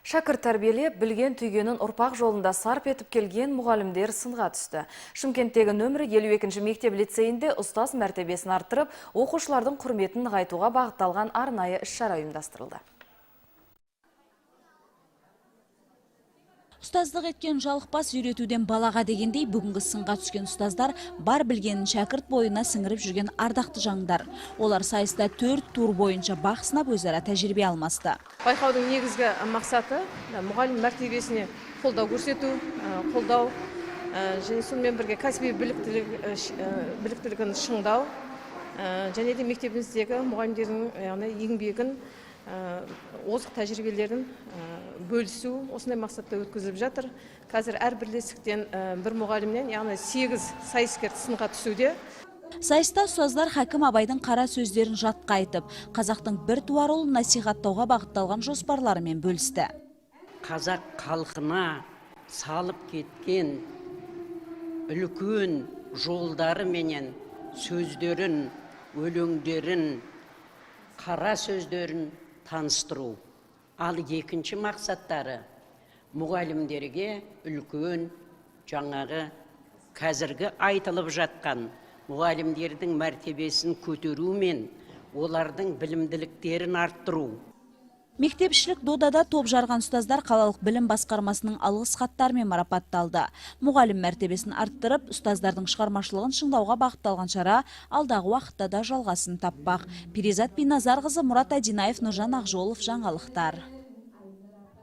Шәкірт тәрбиелеп, білген түйгенін ұрпақ жолында сарп етіп келген мұғалімдер сынға түсті. Шымкенттегі нөмірі 52 мектеп лицейінде ұстаз мәртебесін арттырып, оқушылардың құрметін нығайтуға бағытталған арнайы іс-шара ұйымдастырылды. Ұстаздық еткен жалықпас, үйретуден балаға дегендей, бүгінгі сынға түскен ұстаздар бар білгенін шәкірт бойына сіңіріп жүрген ардақты жандар. Олар сайыста 4 тур бойынша бақ сынап, өзара тәжірибе алмасты. Байқаудың негізгі мақсаты мұғалім мәртебесіне қолдау көрсету, қолдау және сонымен бірге кәсіби біліктілігін шыңдау және де мектебіміздегі мұғалімдердің, яғни еңбегін, озық тәжірибелерін бөлісу, осындай мақсатта өткізіліп жатыр. Қазір әр бірлестіктен бір мұғалімнен, яғни 8 сайыскер сынға түсуде. Сайыста ұстаздар Хакім Абайдың қара сөздерін жатқа айтып, қазақтың бір туар ұлын насихаттауға бағытталған жоспарларымен бөлісті. Қазақ халқына салып кеткен үлкен жолдары менен сөздерін, өлеңдерін, қара сөздерін таныстыру. Ал екінші мақсаттары мұғалімдерге үлкен жаңағы қазіргі айтылып жатқан мұғалімдердің мәртебесін көтеру мен олардың білімділіктерін арттыру. Мектепішілік додада топ жарған ұстаздар қалалық білім басқармасының алғыс хаттарымен марапатталды. Мұғалім мәртебесін арттырып, ұстаздардың шығармашылығын шыңдауға бағытталған шара алдағы уақытта да жалғасын таппақ. Перизат Биназарқызы, Мұрат Әдинаев, Нұржан Ақжолов, жаңалықтар.